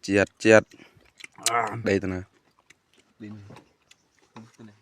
ជាតិជាតិដេកទៅណា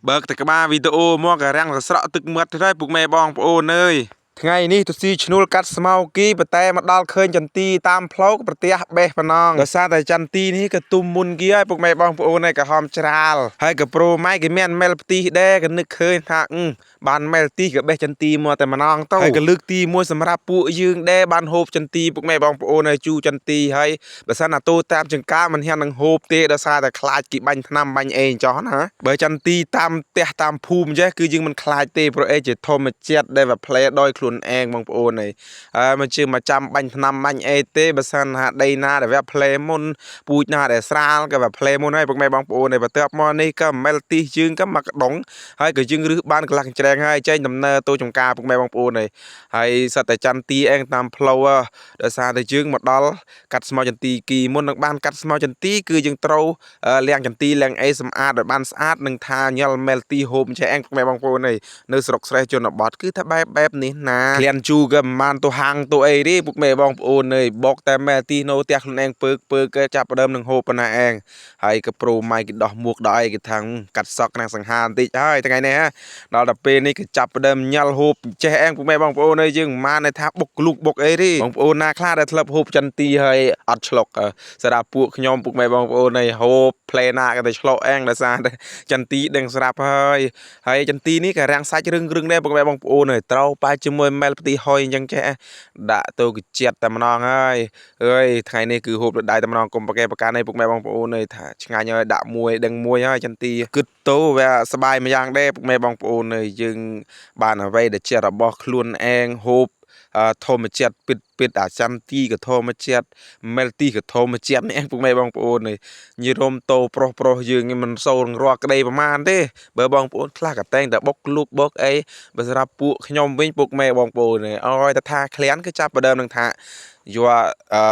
បើកតែក្បាលវីដេអូមកក៏រាំងសស្រក់ទឹកមាត់ទៅហើយពុកម៉ែបងប្អូនអើយថ្ងៃនេះទៅស៊ីឈ្នួលកាត់ស្មៅគីប៉ុន្តែមកដល់ឃើញចន្ទីតាមផ្លូវក៏ប្រទះបេះប៉ុណ្ណងដោយសារតែចន្ទីនេះក៏ទុំមុនគីហើយពុកម៉ែបងប្អូនហើយក៏ហមច្រាលហើយក៏ប្រូម៉ែគេមានមែលផ្ទិះដែរក៏នឹកឃើញថាអឺបានមែលទីក៏បេះចន្ទីមកតែម្ដងទៅហើយក៏លើកទីមួយសម្រាប់ពួកយើងដែរបានហូបចន្ទីពុកម៉ែបងប្អូនហើយជូរចន្ទីហើយបើសិនណាទូតាមចង្ការមិនហ៊ាននឹងហូបទេដោយសារតែខ្លាចគេបាញ់ថ្នាំបាញ់អេអញ្ចោះណាបើចន្ទីតាមផ្ទះតាមភូមិចេះគឺយើងមិនខ្លាចទេព្រោះអីជាធម្មជាតិដែលវាផ្លែដោយខ្លួនឯងបងប្អូនហើយហើយមកជឿមកចាំបាញ់ថ្នាំបាញ់អេទេបើសិនថាដីណាដែលវាផ្លែមុនពូជណាដែលស្រាលក៏វាផ្លែមុនហើយពុកម៉ែបងប្អូនហើយបន្ទាប់មកនេះក៏មែលទីយើងក៏មកកដងហើយក៏យើងរឹសបានកន្លះកញ្ច្រែងហើយចេញដំណើរទៅចំការពុកម៉ែបងប្អូនហើយហើយសត្វតែចន្ទីឯងតាមផ្លូវហ៎ដោយសារតែយើងមកដល់កាត់ស្មៅចន្ទីគីមុននឹងបានកាត់ស្មៅចន្ទីគឺយើងត្រូវលាងចន្ទីលាងអីសម្អាតឲ្យបានស្អាតនឹងថាញ៉ាល់មែលទីហូបចេះឯងពុកម៉ែបងប្អូនហើយនៅស្រុកស្រែជនបទគឺថាបែបបែបនេះណាក្លៀនជូក៏មិនបានទៅហាងទៅអីទេពុកម៉ែបងប្អូនអើយបកតែមែលទីនៅផ្ទះខ្លួនឯងពើកពើកចាប់ផ្ដើមនឹងហូបប៉ុណ្ណាឯងហើយក៏ប្រូម៉ៃគេដោះមួកដោះអីគេថាងកាត់សក់ក្នុងសង្ហាបន្តិចហើយថ្ងៃនេះហ៎ដល់តែពេលនេះក៏ចាប់ផ្ដើមញ៉ាល់ហូបចេះឯងពុកម៉ែបងប្អូនអើយយើងមិនបានថាបុកលូកបុកអីទេបងប្អូនណាខ្លះដែលធ្លាប់ហូបចន្ទីហើយអត់ឆ្លុកសម្រាប់ពួកខ្ញុំពុកម៉ែបងប្អូនអើយហូបផ្លែណាក៏តែឆ្លុកឯងដោយសារតែចន្ទីដឹងស្រាប់ហើយហើយចន្ទីនេះក៏រាំងសាច់រឹងរឹងដែរពុកម៉ែបងប្អូនអើយត្រូវប៉ែជាមួយមែលផ្ទីហុយអញ្ចឹងចេះដាក់ទៅកជាតិតែម្ដងហើយអើយថ្ងៃនេះគឺហូបដៃតែម្ដងកុំប្រកែប្រកាន់ឯពុកម៉ែបងប្អូនអើយថាឆ្ងាញ់ហើយដាក់មួយដឹងមួយហើយចន្ទីគិតទៅវាសបាយមួយយ៉ាងដែរពុកម៉ែបងប្អូនអើយយើងបានអ្វីដែលជារបស់ខ្លួនឯងហូបធម្មជាតិពិតពិតអាចន្ទីក៏ធម្មជាតិមែលទីក៏ធម្មជាតិនេះឯងពុកម៉ែបងប្អូនអើយញីរមតោប្រុសប្រុសយើងនេះមិនសូវរកក្តីប្រមាណទេបើបងប្អូនខ្លះក៏តែងតែបុកលូកបុកអីបើសម្រាប់ពួកខ្ញុំវិញពុកម៉ែបងប្អូនអើយតែថាក្លៀនគឺចាប់ផ្ដើមនឹងថាយកអឺ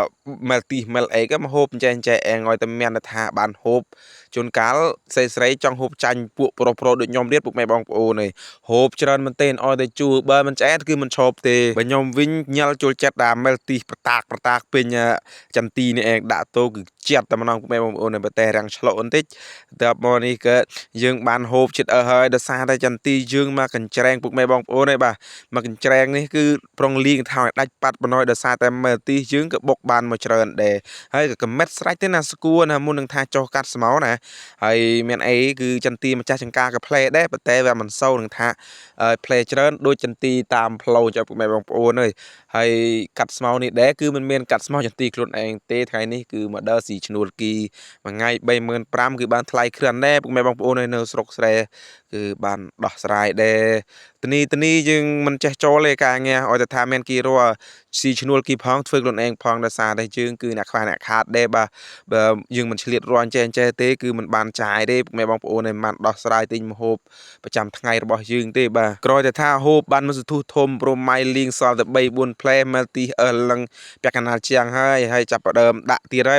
មែលទីមែលអីក៏មកហូបចែងចែអែងឲ្យតែមានថាបានហូបជួនកាលស្រីស្រីចង់ហូបចាញ់ពួកប្រុសប្រុសដូចខ្ញុំទៀតពុកម៉ែបងប្អូនឯងហូបច្រើនមែនទែនឲ្យតែជួបើមិនឆ្អែតគឺមិនឈប់ទេបើខ្ញុំវិញញ៉ាល់ចូលចិត្តអាមែលទីប្រតាកប្រតាកពេញចន្ទីនេះឯងដាក់ទៅគឺចិត្តតែម្ដងពុកម៉ែបងប្អូនឯងតែរាំងឆ្លក់បន្តិចតែមកនេះក៏យើងបានហូបចិត្តអស់ហើយដោយសារតែចន្ទីយើងមកកញ្ច្រែងពុកម៉ែបងប្អូនឯងបាទមកកញ្ច្រែងនេះគឺប្រុងលៀងថាឲ្យដាច់ប៉ាត់បណ្ដោយដោយសារតែមែលទីយើងក៏បុកបានមកច្រើនដែរហើយក៏កមិតស្រេចទេណាស្គួរណាមុននឹងថាចុះកាត់ស្មៅណាហើយមានអីគឺចន្ទីម្ចាស់ចង្ការក៏ផ្លែដែរប៉ុន្តែវាមិនសូវនឹងថាផ្លែច្រើនដូចចន្ទីតាមផ្លូវចុះពុកម៉ែបងប្អូនអើយហើយកាត់ស្មៅនេះដែរគឺមិនមានកាត់ស្មៅចន្ទីខ្លួនឯងទេថ្ងៃនេះគឺមកដល់ស៊ីឈ្នួលគីមួយថ្ងៃ35000គឺបានថ្លៃគ្រាន់ដែរពុកម៉ែបងប្អូននៅស្រុកស្រែគឺបានដោះស្រាយដែរតនីតនីយើងមិនចេះចូលទេការងារឲ្យតែថាមានគីរស់ស៊ីឈ្នួលគីផងធ្វើខ្លួនឯងផងដោយសារតែយើងគឺអ្នកខ្វះអ្នកខាតដែរបាទបើយើងមិនឆ្លៀតរាន់ចេះចេះទេគឺមិនបានចាយទេពុកម៉ែបងប្អូនឯងមិនបានដោះស្រាយទិញម្ហូបប្រចាំថ្ងៃរបស់យើងទេបាទក្រោយតែថាហូបបានមួយសន្ទុះធំព្រមម៉ៃលៀងសល់តែ3 4ផ្លែមែលទីអឺលឹងពាក់កណ្ដាលជាងហើយហើយចាប់ផ្ដើមដាក់ទៀតហើយ។